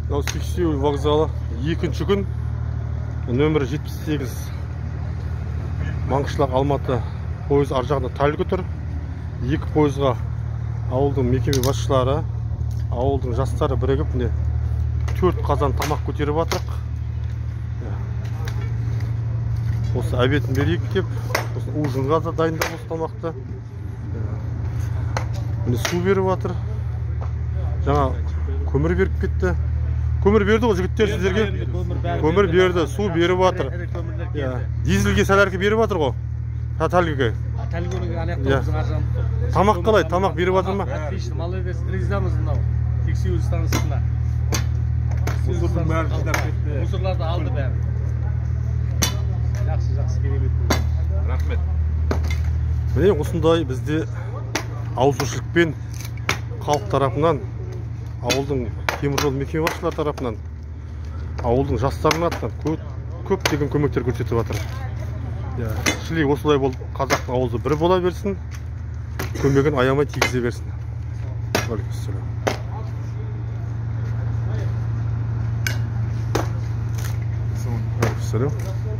Мынау Сексеуіл вокзалы, екінші күн, нөмірі 78 Маңғышлақ Алматы пойыз ар жағында Тальго тұр. Екі пойызға ауылдың мекеме басшылары, ауылдың жастары бірігіп, міне 4 қазан тамақ көтеріп жатырық. Осы обедін берейік деп, осы ужинға да дайындап осы тамақты. Міне су беріп жатыр. Жаңа көмір беріп кетті. Көмір берді ғой жігіттер сіздерге. Көмір берді, су беріп жатыр. Дизельге солярка беріп жатыр ғой. Тальгіге. Тамақ қалай? Тамақ беріп жатыр ма? Отлично, молодец, ризамыз мынау. Сексеуіл станциясына. Мусордың бәрін жинап кетті. Мусорларды алды бәрін. Жақсы, жақсы, керемет болды. Рахмет. Міне осындай бізде ауызбіршілікпен халық тарапынан, ауылдың теміржол мекеме басшылары тарапынан, ауылдың жастарының атынан көптеген көмектер көрсетіп жатыр. Шілей осылай болып қазақтың ауызы бір бола берсін, көмегін аямай тигізе берсін. Уағалейкумассалам. Уағалейкумассалам.